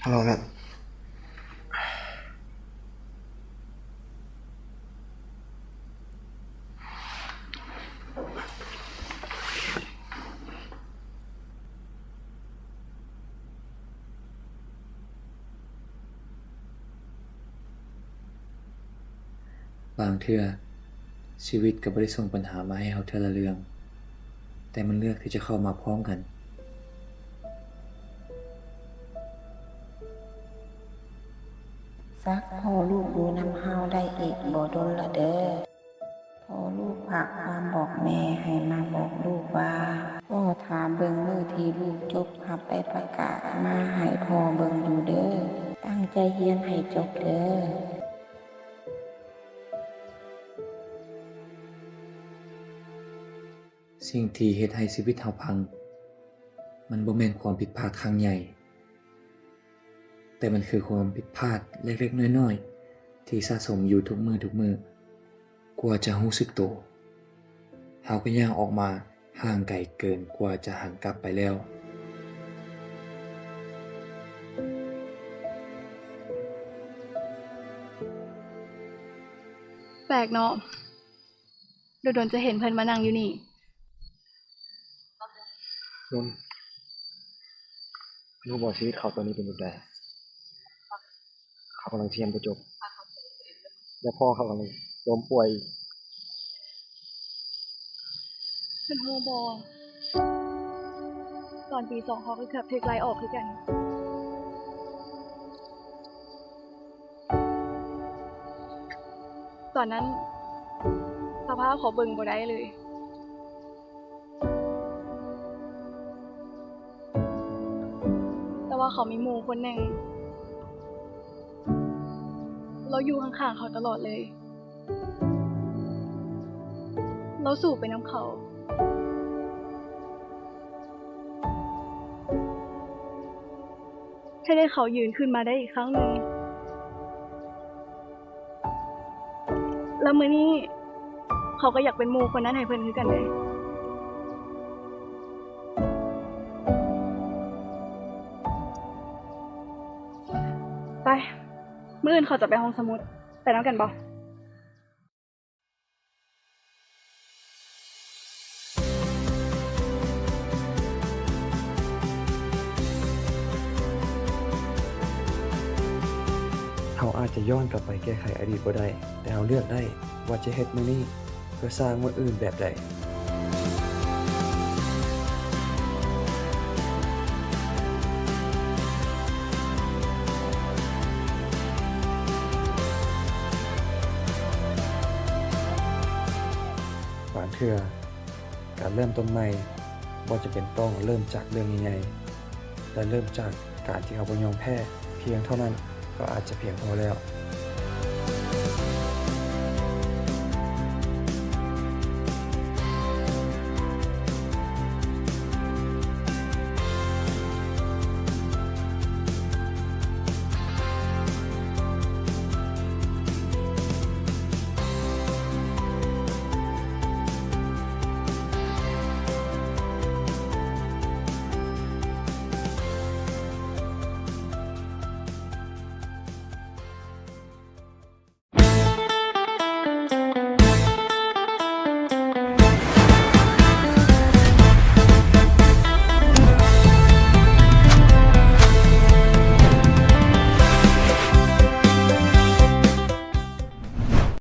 Hello, Matt. ບາງເທື່ອ ຊີວິດກໍບໍ່ໄດ້ສົ່ງບັນຫາມາໃຫ້ເຮົາເທື່ອລະເລື່ອງ, ແຕ່ມັນເລືອກທີ່ຈະເຂົ້າມາພ້ອມກັນ. ສັກພໍລູກຢູ່ນຳເຮົາໄດ້ອີກບໍ່ດົນລະເດີ້. ພໍລູກຝາກຄວາມບອກແມ່ໃຫ້ມາບອກລູກວ່າ ລໍຖ້າເບິ່ງມື້ທີ່ລູກຈົບຮັບໃບປະກາດມາໃຫ້ພໍ່ເບິ່ງຢູ່ເດີ້. ຕັ້ງໃຈຮຽນໃຫ້ຈົບເດີ້. ສິ່ງທີ່ເຮັດໃຫ້ຊີວິດເຮົາພັງ ມັນບໍ່ແມ່ນຄວາມຜິດພາດຄັ້ງໃຫຍ່, ແຕ່ມັນຄືຄວາມຜິດພາດເລັກໆນ້ອຍໆ ທີ່ສະສົມຢູ່ທຸກມື້ໆ. ກວ່າຈະຮູ້ສຶກໂຕ, ເຮົາກໍຍ່າງອອກມາຫ່າງໄກເກີນກວ່າຈະຫັນກັບໄປແລ້ວ. ແປກເນາະ, ດົນໆຈະເຫັນເພິ່ນມານັ່ງຢູ່ນີ້. ນນ, ຮູ້ບໍ່ ຊີວິດເຂົາຕອນນີ້ເປັນແບບໃດ? ເຂົາກຳລັງຮຽນບໍ່ຈົບ ແລະ ພໍ່ເຂົາກຳລັງລົ້ມປ່ວຍອີກ. ເພິ່ນຮູ້ບໍ່? ຕອນປີສອງ ເຮົາກໍເກືອບຖືກໄລ່ອອກຄືກັນ. ຕອນນັ້ນສະພາບເຂົາເບິ່ງບໍ່ໄດ້ເລີຍ, ແຕ່ວ່າເຂົາມີໝູ່ຄົນໜຶ່ງ ລາວຢູ່ຂ້າງໆເຂົາຕະຫຼອດເລີຍ. ລາວສູ້ໄປນຳເຂົາ. ເຮັດໃຫ້ເຂົາຢືນຂຶ້ນມາໄດ້ອີກຄັ້ງໜຶ່ງ. ແລ້ວມື້ນີ້ເຂົາກໍຢາກເປັນໝູ່ຄົນນັ້ນໃຫ້ເພິ່ນຄືກັນເດ້. ໄປ, ມື້ອື່ນເຂົາຈະໄປຫ້ອງສະໝຸດ, ໄປນຳກັນບໍ່? ເຮົາອາດຈະຍ້ອນກັບໄປແກ້ໄຂອະດີດບໍ່ໄດ້, ແຕ່ເຮົາເລືອກໄດ້ວ່າຈະເຮັດມື້ນີ້ເພື່ອສ້າງມື້ອື່ນແບບໃດ. ບາງເທື່ອ ການເລີ່ມຕົ້ນໃໝ່ບໍ່ຈຳເປັນຕ້ອງເລີ່ມຈາກເລື່ອງໃຫຍ່ໆ, ແຕ່ເລີ່ມຈາກການທີ່ເຮົາບໍ່ຍອມແພ້ພຽງເທົ່ານັ້ນກໍອາດຈະພຽງພໍແລ້ວ.